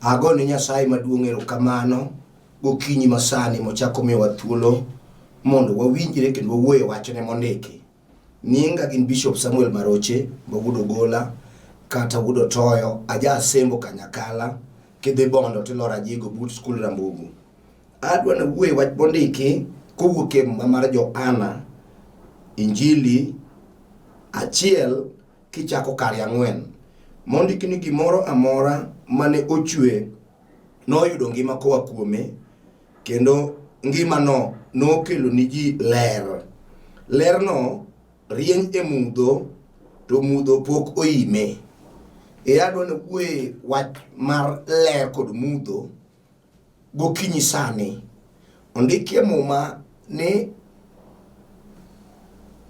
Agone Nyasaye maduong' erokamano gokinyi masani mochako miyowa thuolo mondo wawinjre kendo wawuoye wachne mondiki. Nyinga gin Bishop Samuel Maroche, ma wuod Ogola, kata wuod Otoyo, aja Asembo Kanyakala, kidhi Bondo tiloro Ajigo but skul Rambugu. Adwa nawuoye wach mondiki kowuok e Muma mar Johana, Injili achiel kichako kare ang'wen. Mondiki ni gimoro amora mane ochwe noyudo ngima koa kuome kendo ngimano nokelo ni ji ler. Lerno rieny e mudho to mudho pok oime. E adwa nawuoye wach mar ler kod mudho gokinyi sani. Ondikie muma ni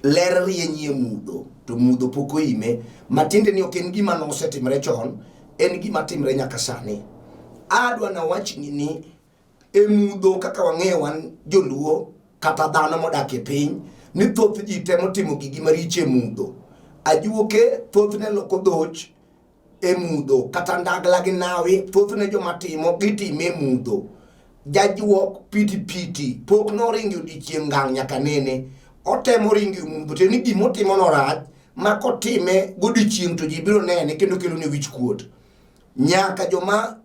ler rieny e mudho to mudho pok oime. Matiende ni ok en gima nosetimre chon, en gima timre nyaka sani. Adwa nawachni ni e mudho kaka wang'eyo wan joluo kata dhano modak e piny ni thoth ji temo timo gigi maricho e mudho. Ajuoke thothne loko dhoch e mudho kata ndagla gi nawi thothne joma timo gitime e mudho. Jajuok piti piti pok noringo odiechieng' ngang' nyaka nene. Otemo ringo e mudho tiende ni gimotimo no rach ma kotime godiechieng' to ji biro nene kendo kelone wich kuot. Nyaka joma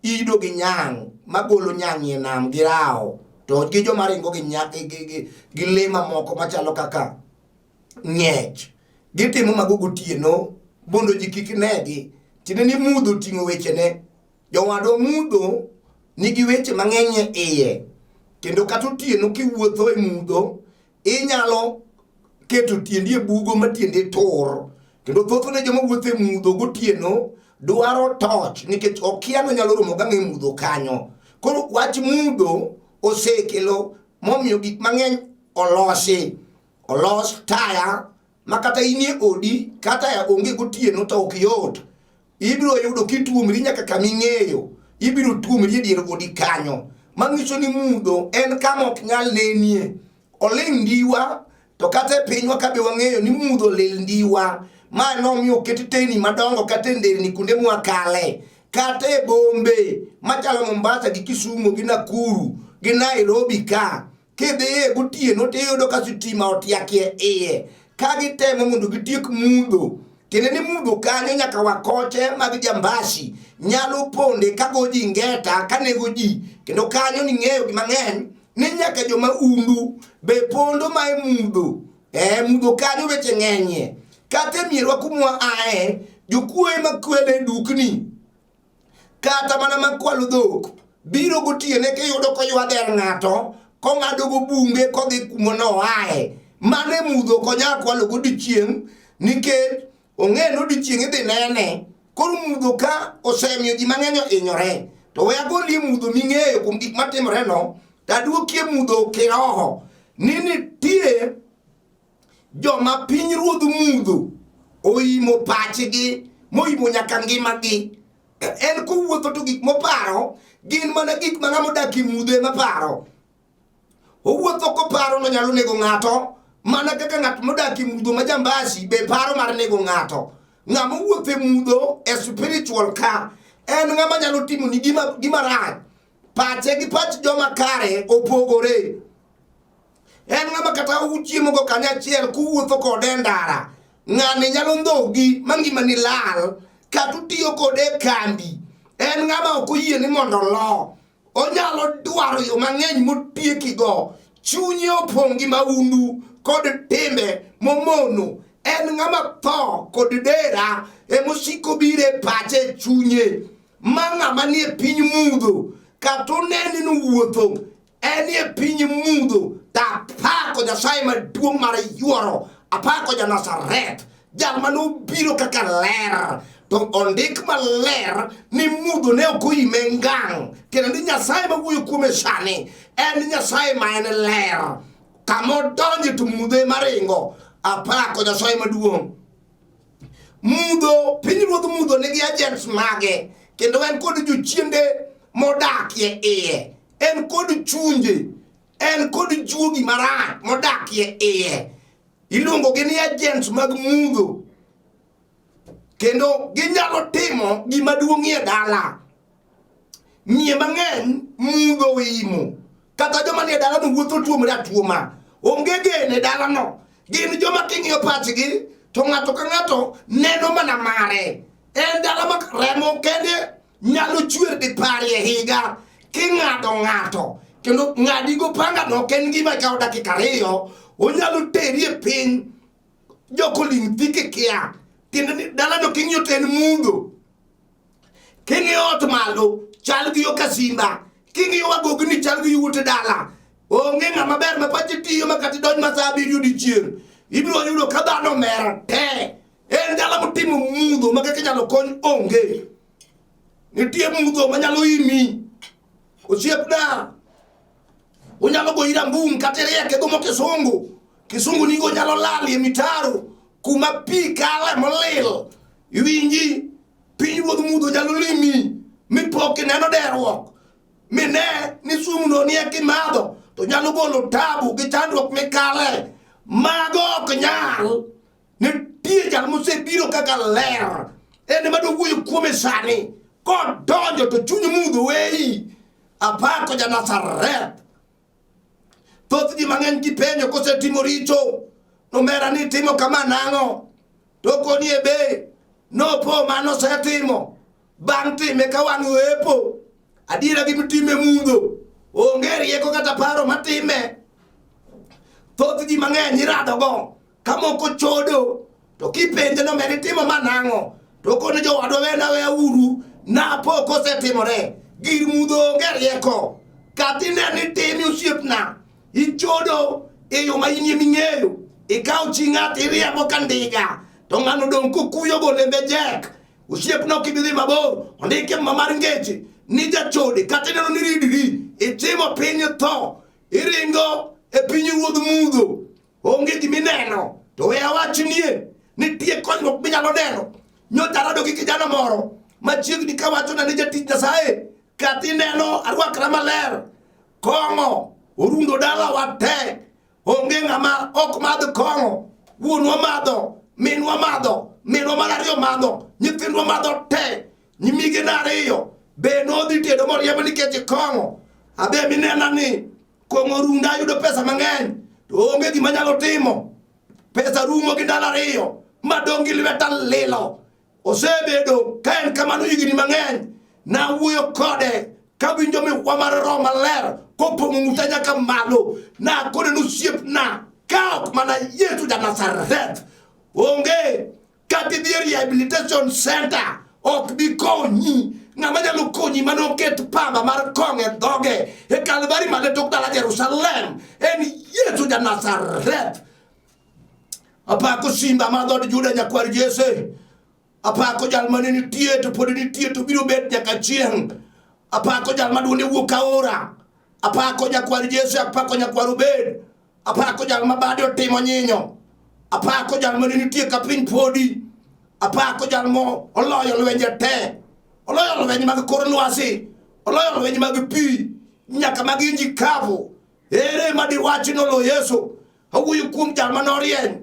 ido gi nyang' magolo nyang' e nam gi rawo to gi joma ringo gi, gi, gi, gi le mamoko machalo kaka ng'ech gitimo mago gotieno mondo ji kik negi tiende ni mudho oting'o wechene jowadwa mudho nigi weche mang'eny e iye kendo kata otieno kiwuotho e mudho inyalo keto tiendi e bugo ma tiendi tur kendo thothne joma wuotho e mudho gotieno dwaro toch nikech okia nonyalo romo gang'e e mudho kanyo koro wach mudho osekelo momiyo gik mang'eny olosi olos taya ma kata inie odi ka taya onge gotieno to ok yot ibiro yudo kituomri nyaka kama ing'eyo ibiro tuomri e dier odi kanyo manyiso ni mudho en kama ok nyal nenie oling' ndiwa to kata e pinywa ka be wang'eyo ni mudho lil ndiwa ma nomiyo oket teyni madongo kata e nderni kuonde mwakale kata e bombe machalo Mombasa gi Kisumu gi Nakuru gi Nairobi ka kidhiye gotieno tiyudo ka sitima otiakie iye ka gitemo mondo gitiek mudho tiende ni mudho kanyo nyaka wakoche mag jambasi nyalo ponde ka go ji ngeta ka nego ji kendo kanyo ning'eyo gi mang'eny ni nyaka joma undu be pondo ma e mudho e mudho kanyo weche ng'enyie kata e mierwa kumwa ae jokuoye makwele dukni kata mana makwalo dhok biro gotiene kiyudo koywa dher ng'ato kong'ado go bunge kodhi kuma noaye mano e mudho ok onyal kwalo godiechieng' nikech ong'e ni odiechieng' idhi nene koro mudho ka osemiyo ji mang'eny ohinyore to we agolie mudho ming'eyo kuom gik matimore no to aduokie mudho kiroho ni nitie joma piny ruodh mudho oimo pachgi moimo nyaka ngimagi en kowuotho to gik moparo gin mana gik ma ng'ama odak e mudho ema paro owuotho koparo nonyalo nego ng'ato mana kaka ng'at modak e mudho ma jambasi be paro mar nego ng'ato ng'ama owuotho e mudho e spiritual ka en ng'ama nyalo timoni gima, gima rach pache gi pach joma kare opogore En ng'ama kata uchiemo go kanyachiel kuwuotho kode e ndara, ng'ani nyalo ndhogi ma ngimani lal kata utiyo kode e kambi. En ng'ama ok oyie ni mondo olo. Onyalo dwaro yo mang'eny motiekigo. Chunye opong' gi mahundu kod timbe momono. En ng'ama tho kod dera emosiko biro e pache e chunye. Ma ng'ama nie piny mudho kata oneni ni owuotho enie piny mudho to apako Nyasaye maduong' mar yuoro, apako ja Nazareth, jal mane obiro kaka ler to ondik maler ni mudho ne ok oime ngang' tiende ni Nyasaye mawuoyo kuome sani en Nyasaye ma en ler kama odonje to mudho ema ringo apako Nyasaye maduong' mudho pinyruodh mudho nigi agents mage kendo en kod jochiende modakie iye en kod chunje en kod juogi marach modakie iye iluongo gi ni agents mag mudho kendo ginyalo timo gima duong'ie dala. Miye mang'eny mudho oimo. Kata joma nie dalano wuotho tuomre atuoma. Onge geno e dalano. Gin joma king'iyo pachgi to ng'ato ka ng'ato neno mana mare. En dala ma remo kende nyalo chwer dipar e higa king'ado ng'ato kendo ng'adi go panga no ok en gima kawo dakika ariyo onyalo teri e piny jokoling' thi kikia tiende ni dalano king'iyo to en mudho King'iyo ot malo, chal gi yo kasimba. King'iyo wagogni, chal gi yuot dala. Onge ng'ama ber ma pache tiyo ma kata idonj ma sa abiriyo odiechieng'. Ibiro yudo ka dhano omer te. En dala motimo mudho ma kaka inyalo kony onge. Nitie mudho manyalo imi. Osiepna, unyalo goyi rambum kata irieke go mo kisungu. Kisungu nigo nyalo lali e mitaro kuma pi kale molil. Iwinji? Piny ruodh mudho nyalo limi mi pok ineno derruok mine ni sumno nie kimadho to nyalo golo tabu gi chandruok mikale. Mago ok nyal. Nitie jal mosebiro kaka ler, en ema dowuoyo kuome sani. Kodonjo to chuny mudho weyi. Apako ja Nazareth. Thoth ji mang'eny kipenjo kosetimo richo, nomera ni timo kama nang'o? To koni e be nopo mano osetimo bang' time ka wang' oepo. Adiera gi mitime mudho, onge rieko kata paro matime. Thoth ji mang'eny iradogo ka moko chodo to kipenje no meri timo ma nang'o to koni jowadwa wena weya uru napo kosetimore gir mudho onge rieko kata ine ni timi osiepna ichodo e yo ma inie ming'eyo ikawo chi ng'ato iriembo ka ndiga to ng'ano dong' kokuyo golembe jek osiepna ok ibi dhi mabor ondike muma mar ngeche ni jachode kata ineno ni ridri itimo piny tho iringo e piny ruodh mudho onge gima ineno to we awachnie nitie konyruok minyalo neno nyocha arado gi kijana moro machiegni kawachona ni jatich nyasaye kata ineno arwakra maler kong'o orundo dalawa te onge ng'ama ok madh kong'o wuonwa madho minwa madho minwa mar ariyo madho nyithindwa madho te nyimigena ariyo be nodhi tedo moriemb nikech kong'o abe minena ni Kong'o runda ayudo pesa mang'eny to onge gima anyalo timo. Pesa rumo gi ndalo ariyo madong' gi lweta lilo. Osebedo ka en kamano higni mang'eny. Nawuoyo kode kawinjo mihwa mar Roho Maler kopong'o ng'uta nyaka malo. Nakone ni osiepna ka ok mana Yesu ja Nazareth onge kata idhi e rehabilitation center ok bi konyi ng'ama nyalo konyi mane oket pamba mar kong' e dhoge e kalvari mane tok dala jerusalem en yesu ja nazareth apako simba mar dhood juda nyakwar jese apako jal mane nitie to pod nitie to biro bet nyaka chieng' apako jal ma duonde wuok aora apako nyakwar jese apako nyakwar obed Apako jal ma bade otimo nyinyo. Apako jal mane nitie ka piny podi. Apako jal mo oloyo lwenje te. Oloyo lweny mag kor lwasi. Oloyo lweny mag pi. Nyaka mag inji kavu. Ere ma diwachi nolo Yesu? Awuoyo kuom jal ma norieny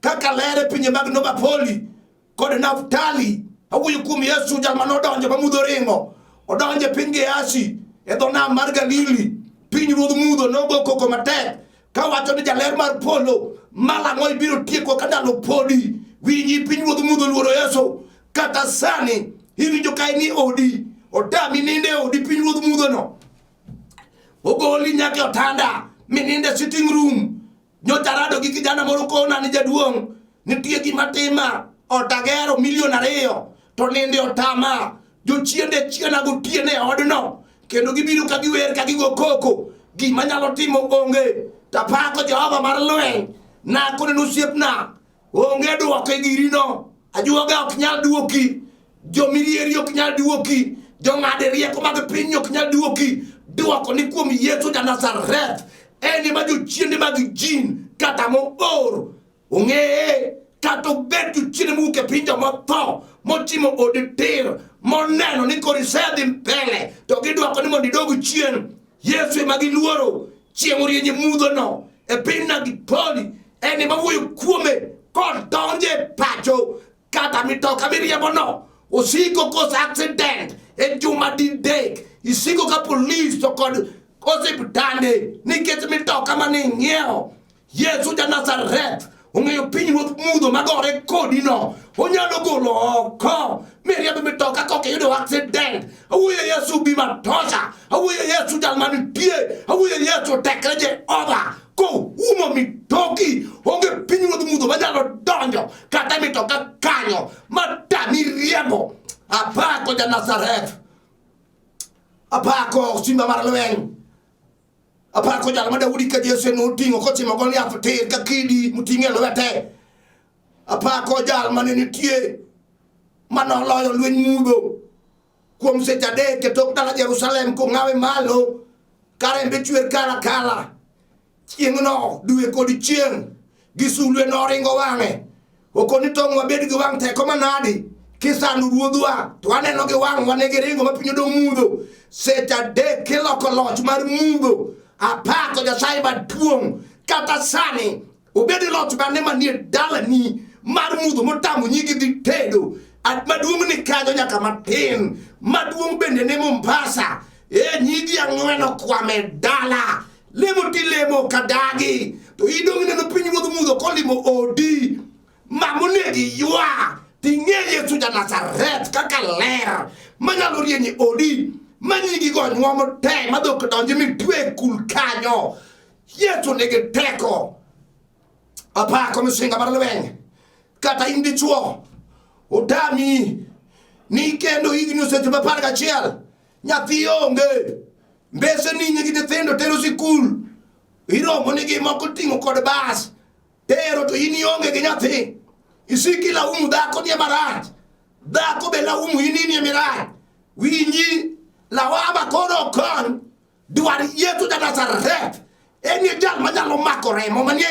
kaka ler e pinje mag Novapoli kod Naftali. Awuoyo kuom Yesu jal ma nodonjo ma mudho ringo, odonjo e piny Geasi e dho nam mar Galili. Piny ruodh mudho nogo koko matek kawacho ni jaler mar polo malang'o ibiro tieko ka ndalo podi. Winji piny ruodh mudho luoro Yesu kata sani iwinjo ka in e odi otami nindo e odi piny ruodh mudhono ogoli nyaka e otanda minindo e sitting room Nyocha arado gi kijana moro kona ni jaduong' nitie gima tima ot agero milion ariyo to ninde otama jochiende chiena gotieno e odno kendo gibiro ka giwer ka gigo koko gima nyalo timo onge tapako Jehova mar lweny nakone nosiepna Onge dwoko e girino. Ajuoga ok nyal duoki. Jomirieri ok nyal duoki. Jong'ad rieko mag piny ok nyal duoki. Dwoko ni kuom Yesu ja Nazareth. En ema jochiende mag jin kata moor ong'eye kata obed jochiende mowuok e piny joma otho motimo od tir moneno ni koro isedhi mbele to gidwoko ni mondo idog chien. Yesu ema giluoro chieng' orieny e mudhono e piny Nagipoli en ema wuoyo kuome kodonjo e pacho kata mitoka miriembono osiko kos accident e juma didek Isiko ka polis to kod osiptande nikech mitoka mane ing'iewo. Yesu ja Nazareth ong'eyo piny ruoth mudho magore kodi no. Onyalo golo oko miriemb mitoka kok iyudo accident. Awuoyo Yesu bi matosha. Awuoyo Yesu jal manitie. Awuoyo Yesu tekre Jehova koumo mitoki. Onge piny ruoth mudho manyalo donjo kata mitoka kanyo matami riembo. Apako ja Nazareth. Apako simba mar lweny. Apako jal ma Daudi ka Jesse noting'o kochimo Goliath tir ka kidi moting'e lwete. Apako jal mane nitie manoloyo lweny mudho kuom seche adek e tok dala Jerusalem kong'awe malo ka rembe chwer kala kala. Chieng'no dwe kod chieng' gi sulwe noringo wang'e. Okoni tong' wabed gi wang' teko manadi kisando ruodhwa to waneno gi wang'wa ne giringo ma piny odong' mudho. Seche adek kiloko loch mar mudho. Apako Nyasaye maduong' kata sani obed loch mane manie dalani mar mudho motamo nyigi dhi tedo. Maduong' ni kanyo nyaka matin. Maduong' bende ne Mombasa. E nyigi ang'wen okwame dala. Lemo tilemo kadagi to idong' ineno piny ruodh mudho kolimo odi ma monego iywa ting'e Yesu ja Nazareth kaka ler manyalo rieny e odi ma nyigi go nyuomo te ma dhok donji mitwe e kul kanyo. Yesu nigi teko. Apako misinga mar lweny kata in dichuo otami ni kendo higni osechopo 11 nyathi onge mbese ninyi gi nyithindo tero sikul iromo nigi moko ting'o kod bas tero to in ionge gi nyathi isiki laumu dhako nie marach dhako be laumu in inie mirach winji lawama koro okony dwar Yesu ja Nazareth en e jal manyalo mako remo manie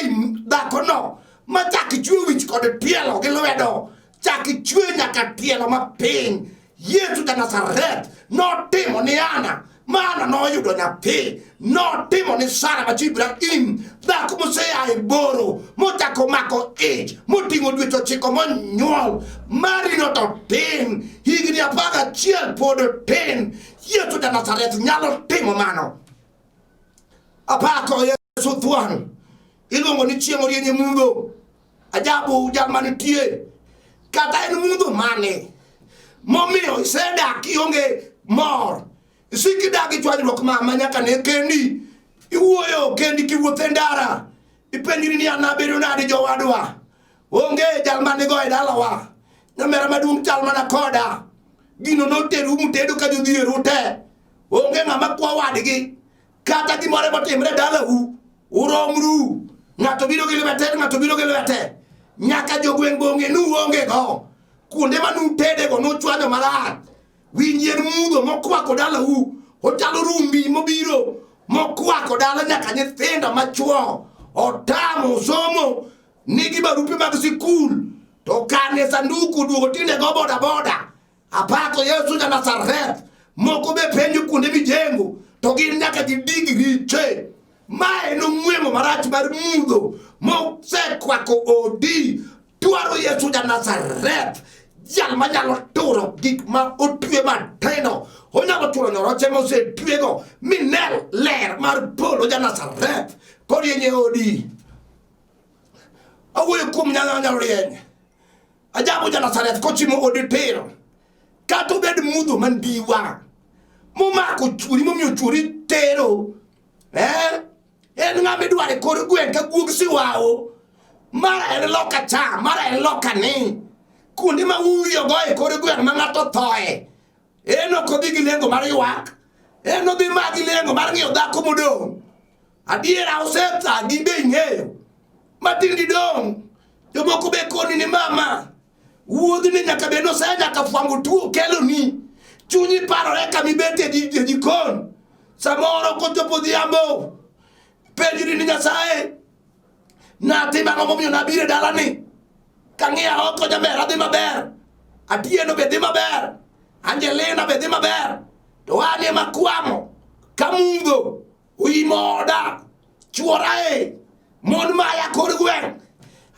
dhakono ma chak chwe wich kod tielo gi lwedo chak chwe nyaka tielo mapiny Yesu ja Nazareth notimo ni Ana ma Ana noyudo nyathi notimo ni Sara ma chi Ibrahim dhako mosea e boro mochako mako ich moting'o dweche 9 monyuol marino to tin higni 11 pod tin Yesu ja Nazareth nyalo timo mano. Apako Yesu thuon iluongo ni chieng' orieny e mudho. Ajabu jal manitie kata en mudho mane momiyo isedak ionge mor isik idak gi chwanyruok mama nyaka ne kendi iwuoyo kendi kiwuotho e ndara ipenjri ni an abedo nade jowadwa onge jal manigo e dalawa nyamera maduong' chal mana koda gino noteru mutedo ka jodhier ute onge ng'ama kwa wadgi kata gimoro motimre dalau uromru ng'ato biro gi lwete ng'ato biro gi lwete nyaka jogweng' bong'e nu onge go kuonde ma nutedego nuchwanyo marach winj yien mudho mokwako dalau ochalo rumbi mobiro mokwako dala nyaka nyithindo machuo otamo somo nigi barupe mag sikul to kane sanduku duogo tinde go boda boda apako Yesu ja Nazareth moko be penjo kuonde mijengo to gin nyaka gidig riche ma en ong'weng'o marach mar mudho mosekwako odi dwaro Yesu ja Nazareth jal manyalo turo gik ma otwe matindo onyalo turo nyoroche mosetwego minel ler mar polo ja Nazareth korieny e odi awuoyo kuom nyalo nyalo rieny ajabu ja Nazareth kochimo odi tir kata obed mudho mandiwa momako chuori momiyo chuori tero eh? En ng'ama idwaro e kor gweng' ka guog siwawo mara en loka cha mara en loka ni kuonde ma uwiyogo e kor gweng' ma ng'ato thoe en ok odhi gi lengo mar ywak en odhi ma gi lengo mar ng'iyo dhako modong' adiera osethagi be ing'eyo matin gidong' jomoko be koni ni mama wuodhni nyaka bed ose nyaka fwambo tuo keloni chunyi parore kama ibet e jikon samoro kochopo odhiambo penjri ni Nyasaye natimo ang'o momiyo nabiro e dalani kang'iya oko nyamera dhi maber Atieno be dhi maber Angelina be dhi maber to an ema kwamo ka mudho oimo oda chuora e mon maya kor gweng'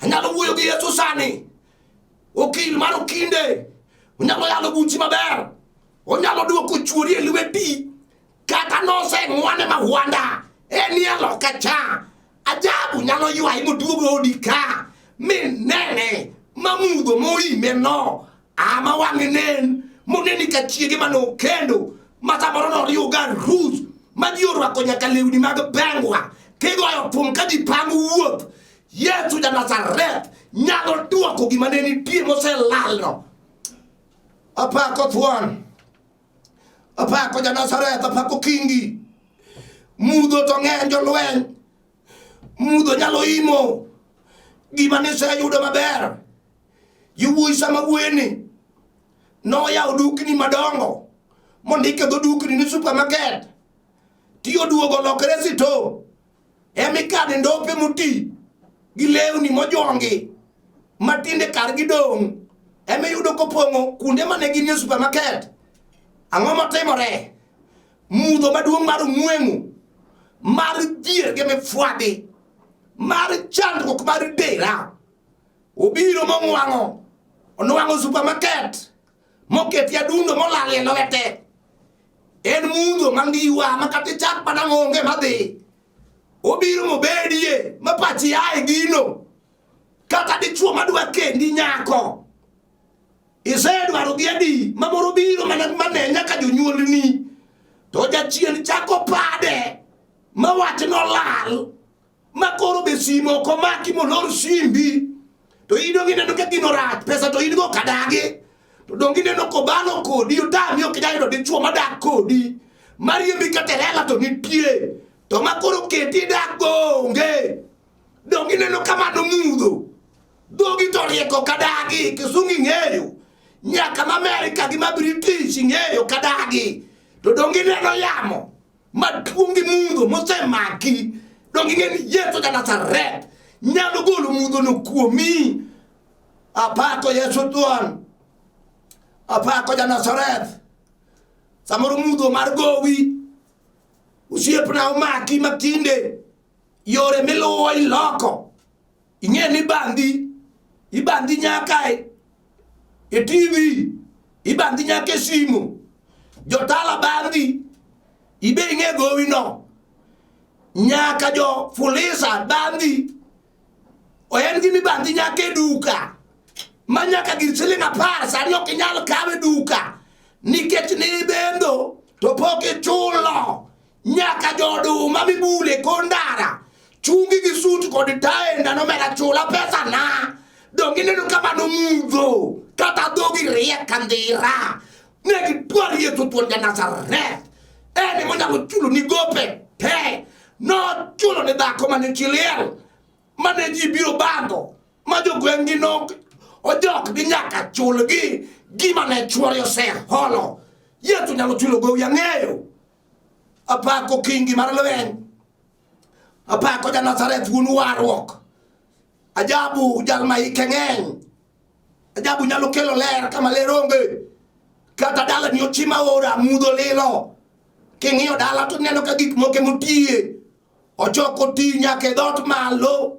anyalo wuoyo gi Yesu sani okil mar okinde onyalo yalo buchi maber onyalo duoko chuori e lweti. Manoseng'wane mahwanda enie loka cha. Ajabu nyalo ywayi moduog odi ka minene ma mudho moime no ama wang'e nen moneni ka chiege mane okendo ma samoro noriwo ga rus ma ji orwako nyaka lewni mag bengwa kigoyo thum ka ji pango wuoth. Yesu ja Nazareth nyalo duoko gima ne nitie moselalno. Apako thuon, apako ja Nazareth, apako kingi. Mudho to ng'eny jolweny, mudho nyalo imo gima niseyudo maber. Yowuoyi sama wuoyeni noyawo dukni madongo mondik e dho dukni ni supermarket ti oduogo olokre sito emikane ndope moti gi lewni mojongi matinde kargi dong' emiyudo kopong'o kuonde mane ginie supermarket. Ang'o motimore? Mudho maduong' mar ong'weng'o mar dhier gi mifwadhi mar chandruok mar dera obiro monwang'o onwang'o supermarket moketi adundo molal e lwete. En mudho mangiwa ma kata ichak mana onge madhi. Obiro mobedie ma pachi ae gino. Kata dichuo madwa kendi nyako. Isedwaro gi adi ma moro biro mana mane nyaka jonyuolni. To jachien chako pade ma wach nolal ma koro be simo ok omaki molor simbi to in dong ineno ka gino rach pesa to in go kadagi to dong ineno kobalo kodi otami ok inyal yudo dichuo madak kodi mariembi kata e hela to nitie to ma koro keti dak go onge dong ineno ka mano mudho dhogi to rieko kadagi kisungu ing'eyo nyaka ma Amerika gi ma British ing'eyo kadagi to dong ineno yamo maduong' gi mudho mosemaki donge ing'e ni Yesu ja Nazareth nyalo golo mudhono kuomi. Apako Yesu thuon, apako ja Nazareth. Samoro mudho mar gowi osiepna omaki matinde yore miluwo iloko ing'e ni ibandhi ibandhi nyaka e, e TV ibandhi nyaka e simu jotala bandhi ibe ing'e gowi no nyaka jo fulisa bandhi en gima ibandhi nyaka e duka ma nyaka gir siling apar sani ok inyal kawe duka nikech nibendo to pok ichulo nyaka joduma mibule kor ndara chungi gi sut kod taenda nomera chula pesa na donge ineno ka mano mudho kata dhogi riek ka ndhira ne gidwar Yesu thuon ja Nazareth en ema onyalo chulo ni gope te nochulo ni dhako mane chi liel mane ji biro bango ma jogweng'gi no ojok gi nyaka chulgi gima ne chwore oseholo Yesu nyalo chulo gowi ang'eyo Apako kingi mar lweny. Apako ja Nazareth wuon warruok. Ajabu jal ma hike ng'eny. Ajabu nyalo kelo ler kama ler onge. Kata dalani ochima ora mudho lilo. King'iyo dala to ineno ka gik moko emotiye. Ochoko ti nyaka e dhoot malo.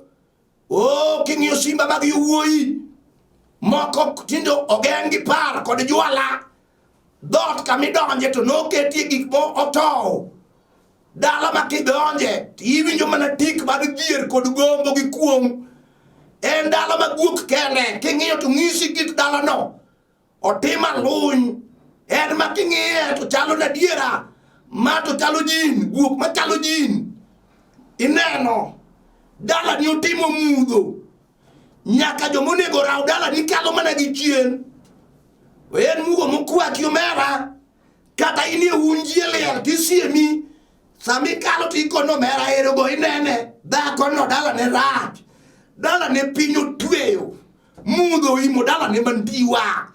Oh, king'iyo simba mag yowuoyi moko tinde ogeng' gi par kod jwala. Dhoot kama idonje to noketie gik mo otow. Dala ma kidonje to iwinjo mana tik mar dhier kod gombo gi kuong'. En dala ma guok kende, king'iyo to ng'isi kit dalano. Otim aluny. En ma king'iye to chalo na diera, ma to chalo jin, guok machalo jin. Ineno, dalani otimo mudho. Nyaka joma onego raw dalani kalo mana gi chien. En mugo mokwaki omera, kata in e unji e liel tisiemi, sama ikalo to ikono omera ero go inene, dhakono dalane rach, dalane piny otweyo, mudho oimo dalane mandiwa.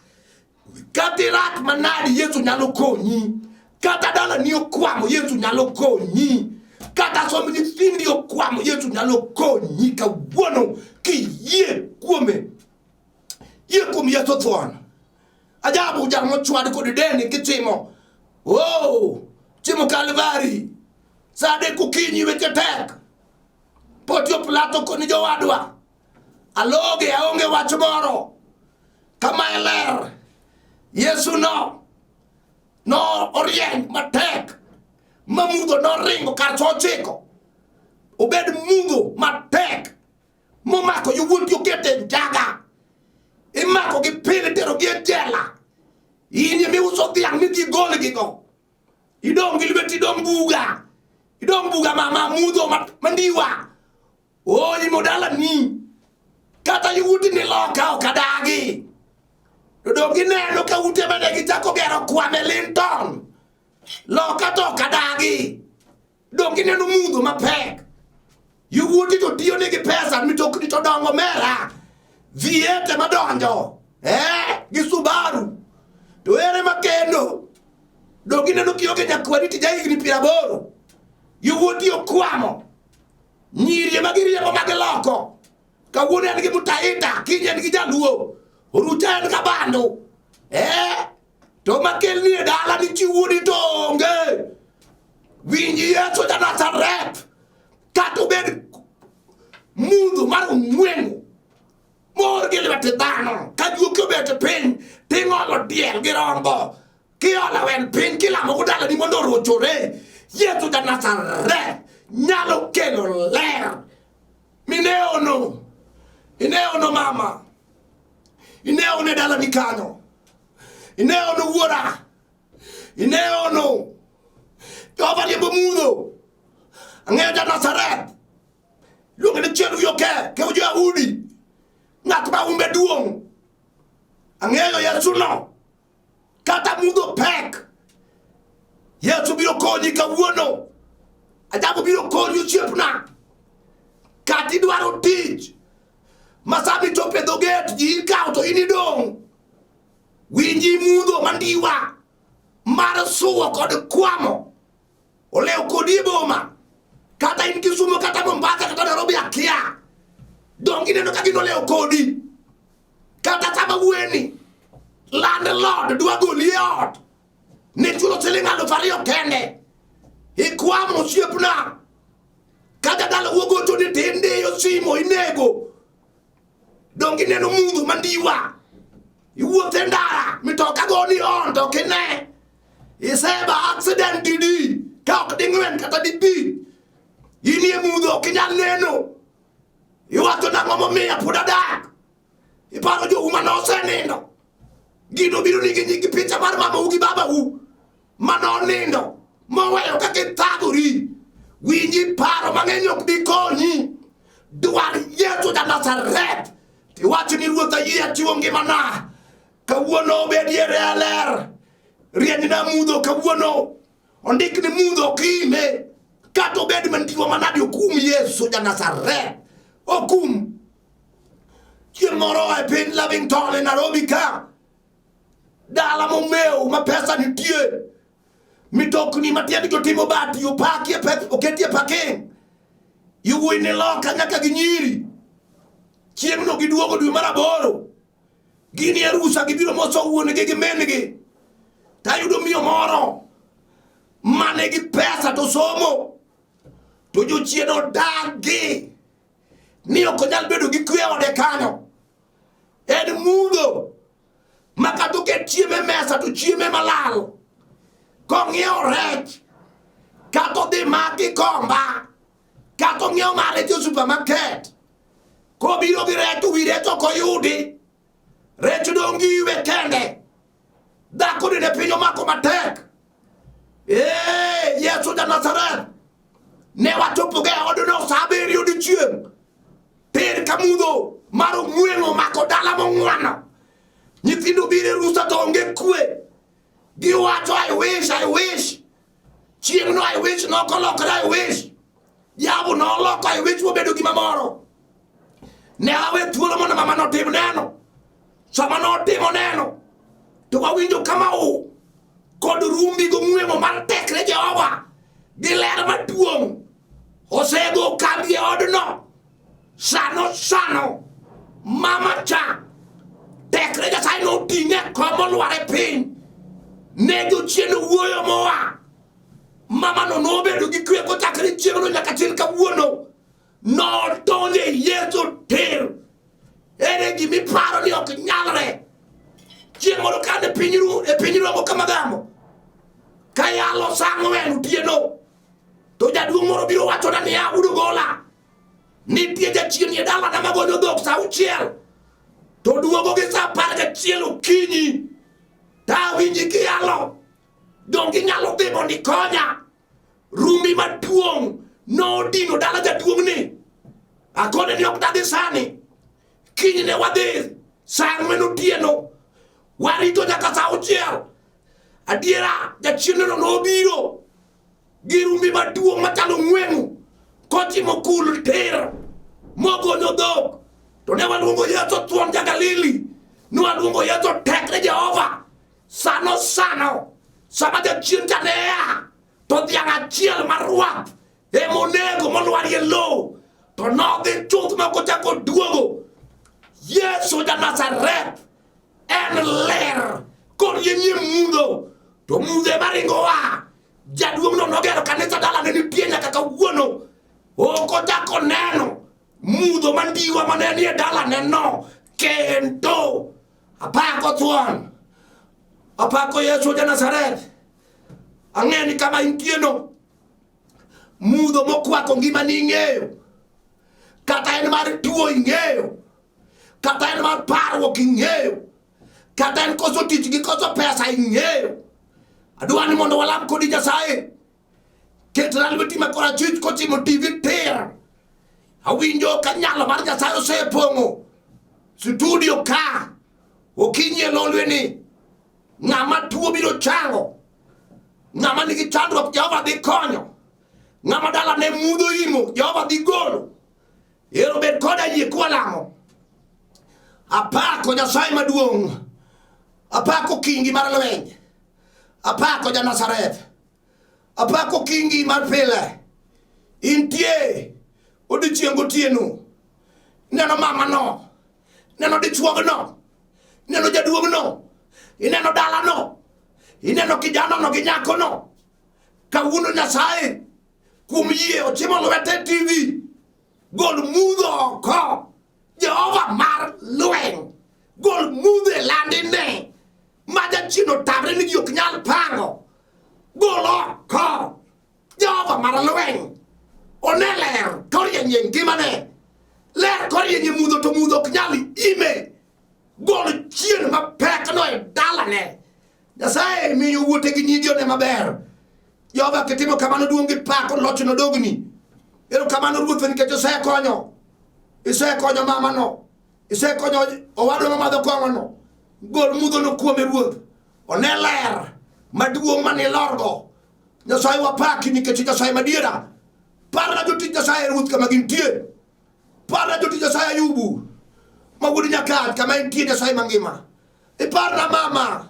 Kata irach manadi Yesu nyalo konyi. Kata dalani okwamo Yesu nyalo konyi. Kata somb nyithindi okwamo Yesu nyalo konyi kawuono kiyie kuome. Yie kuom Yesu thuon. Ajabu jal mochwad kod deni kitimo. Oh, timo Kalvari. Sa adek okinyi weche tek. Pontio Pilato koni jowadwa. Aloge aonge wach moro. Kama e ler. Yesu no no orieny matek. Ma mudho noringo kar sa 9. Obed mudho matek momako yowuoti okete njaga. Imako gi pile itero gi e jela. In ema iuso dhiang' midhi igolgi go. Idong' gi lweti idong' buga. Idong' buga ma mudho mandiwa. Oimo dalani. Kata yowuoti ni loka ok adagi. To dong' gineno ka ute mane gichako gero kwame Linton. Loka to ok adagi. Dong' gineno mudho mapek. Yowuoti to tiyo nigi pesa mitokni to dongo mera. Viete madonjo. Gi Subaru. To ere makendo. Dong' gineno kionge nyakwari to ja higni 80. Yowuoti okwamo. Nyiri ema giriembo ma giloko. Kawuono en gi Mutaita, kiny en gi Jaluo. Orucha en Kabando. To makelni e dala ni chi wuodi to onge. Winji Yesu ja Nazareth. Kata obed mudho mar ong'weng'o mor gi lwet dhano ka juoki obet piny ting'olo diel gi rombo kiolo wen piny kilamo go dalani mondo orochore. Yesu ja Nazareth nyalo kelo ler. Mineono, ineono mama, ineono e dalani kanyo, ineono wuora, ineono Jehova riembo mudho. Ang'eyo ja Nazareth, luonge ni chiel wiyo ke, ke jo Yahudi, ng'at ma umbe duong'. Ang'eyo Yesu no, kata mudho pek, Yesu biro konyi kawuono. Ajabu biro konyi osiepna. Kata idwaro tich, ma sama ichopo e dho gate ji ikawo to in idong'. Winji mudho mandiwa mar suwo kod kwamo olew kodi e boma. Kata in Kisumu kata Mombasa kata Nairobi akia. Dong' ineno ka gino olew kodi. Kata sama wueni landlord dwa goli e ot ne chulo siling 2000 kende. Ikwamo osiepna. Kata dala wuogocho ni tindiyo simo inego. Dong' ineno mudho mandiwa. Iwuotho e ndara, mitoka goni on to ok ine. Iseba accident didi ka ok ding'wen kata dibich. Inie mudho ok inyal neno. Iwacho nang'o momiyo pod adak. Iparo jou mane osenindo. Gino biro nigi nying picha mar mamau gi babau mane onindo moweyo kaka ithagori. Winji paro mang'eny ok bi konyi. Dwar Yesu ja Nazareth. Iwacho ni Ruoth ayie achiwo ngimana. Kawuono obed e ler. Rienyna mudho kawuono. Ondik ni mudho ok ime. Kata obed mandiwa manadi okum Yesu ja Nazareth. Okum. Chieng' moro e piny Lavington e Nairobi ka. Dala momew ma pesa nitie. Mitokni matiendgi otimo bati opakie oketie parking. Yowuoyi ni loka nyaka gi nyiri. Chieng'no giduogo dwe mar 8. Gin e rusa gibiro moso wuon-gi gi min-gi. Tayudo miyo moro mane gi pesa to somo. To jochien odagi ni ok onyal bedo gi kwe ode kanyo. En mudho ma kata oket chiemo e mesa to chiemo ema lal. Kong'iewo rech kata odhi maki komba kata ong'iewo mare e supermarket kobiro gi rech to wi rech ok oyudi. Rech dong' gi iwe kende. Dhako ni ne piny omako matek. Yesu ja Nazareth ne wachopo ga e odno sa 7 odiechieng'. Ter ka mudho mar ong'weng'o omako dala mong'wano. Nyithindo biro e rusa to onge kwe. Giwacho I wish, I wish. Chieng'no I wish nok olokore I wish. Jabu noloko I wish mobedo gima moro. Ne awe thuolo mondo mama notim neno. Sama notimo neno, to wawinjo kama u kod rumbi gong'weng'o mar tekre Jehova gi ler maduong' osego kambi e odno. Sano sano mama cha tekre Nyasaye noting'e kom olwar e piny. Ne jochien owuoyo moa. Mama no nobedo gi kwe kochakre chieng'no nyaka chil kawuono. Nodonjo e Yesu tir. Ere gima iparo ni ok nyalre? Chieng' moro kane e piny Rombo kama gamo. Kayalo sa 4 otieno. To jaduong' moro biro wachona niya, Wuod Ogola, nitie jachien e dalana magonyo dhok sa auchiel to duogo gi sa 11 okinyi to awinji kiyalo donge inyalo dhi mondo ikonya rumbi maduong' nodino dala jaduong'ni akone ni ok dadhi sani kiny ne wadhi sa 4 otieno warito nyaka sa 6 adiera jachiendno nobiro gi rumbi maduong' machalo ng'weng'u kochimo kul tir mogonyo dhok to ne waluongo Yesu thuon ja-Galili ne waluongo Yesu tekre Jehova sano sano sama jachien cha ne a to dhiang' achiel mar rwath emonego molwarie lowo to nodhi chuth ma ok ochako oduogo Yesu ja-Nazareth en ler korieny e mudho to mudho ema ringo oa jaduong'no nogero kanisa dalane nitie nyaka kawuono ok ochako neno mudho mandiwa mane nie dalane no kendo apako thuon apako Yesu ja Nazareth ang'eyo ni kama intieno mudho mokwako ngimani ing'eyo kata en mar tuo ing'eyo kata en mar parruok ing'eyo kata en koso tich gi koso pesa ing'eyo adwa ni mondo walam kodi nyasaye ketna lweti ma korachwich kochimo tv tir awinjo ka nyalo mar nyasaye osepong'o studio ka okinyi e lolwe ni ng'ama tuo biro chango ng'ama nigi chandruok jehova dhi konyo ng'ama dalane mudho imo jehova dhi golo Ero bed koda yie kwalamo. Apako Nyasaye maduong'. Apako kingi mar lweny. Apako ja Nazareth. Apako kingi mar pile. Intie odiechieng' gotieno. Ineno mamano. Ineno dichuogno. Ineno jaduong'no. Ineno dalano. Ineno kijanano gi nyakono. Kawuono Nyasaye kuom yie ochimo lwete TV gol mudho oko Jehova mar lweny gol mudho e landine ma jachien otamre ni ji ok nyal pango gol oko Jehova mar lweny one ler korieny e ngimane ler korieny e mudho to mudho ok nyal ime gol chien mapekno e dalane Nyasaye miyo wuote gi nyigi one maber. Jehova kitimo kamano duong' gi pak loch nodogni. Erokamano Ruoth nikech isekonyo. Isekonyo mamano. Isekonyo owadwa mamadho kong'ono. Gol mudhono kuome Ruoth. One ler maduong' mane ilorgo. Nyasaye wapaki nikech Nyasaye madiera. Parna jotich Nyasaye Ruoth kama gintie. Parna jotich Nyasaye Ayubu ma wuod Nyakach kama entie Nyasaye mangima. Iparna mama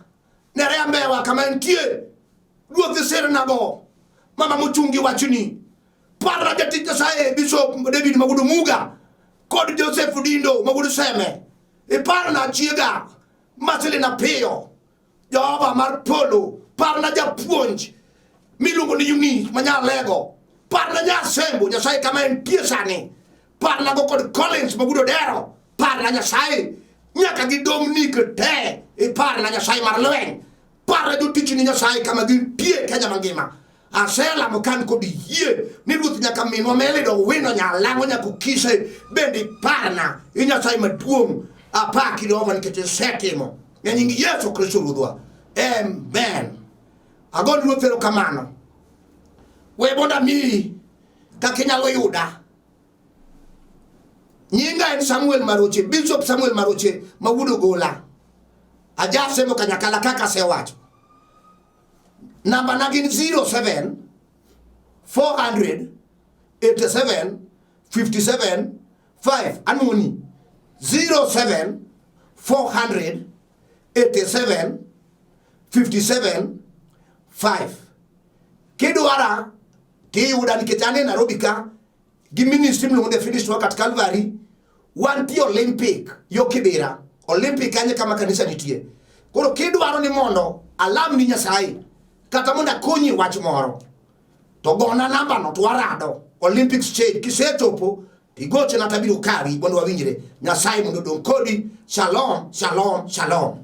Nerea Mbewa kama entie Ruoth isirnago mama mochung' gi wachni. Parna jatich Nyasaye Bishop David ma wuod Muga kod Joseph Dindo ma wuod Seme. Iparna chiega Marcelina Piyo Jehova mar polo parna japuonj miluongo ni Eunice ma Nyalego parna Nyasembo Nyasaye kama entie sani parna go kod Collins ma wuod Odero parna Nyasaye nyaka gi Dominic te iparna Nyasaye mar lweny parna jotichni Nyasaye kama gintie Kenya mangima aselamo kan kod yie ni ruoth nyaka minwa Melido Owino Nyalang'o nyaka Okise bende iparna i Nyasaye maduong' apaki Jehova nikech isetimo e nying Yesu Kristo Ruodhwa amen agoni ruoth erokamano we mondo amiyi kaka inyalo yuda nyinga en Samuel Maroche Bishop Samuel Maroche ma wuod Ogola ajasemo kanyakala kaka asewacho namba na gin 07 400 87 57 5 anuoni 07 400 87 57 5 kidwara tiyuda nikech an e Nairobi ka gi ministry miluongo ni The Finished Work at Calvary wantie Olympic yo Kibera Olympic kanyo kama kanisa nitie koro kidwaro ni mondo alamni Nyasaye kata mondo akonyi wach moro to gona namba no to warado Olympic stage kisechopo tigochna tabiro kawi mondo wawinjre Nyasaye mondo odong' kodi shalom shalom shalom.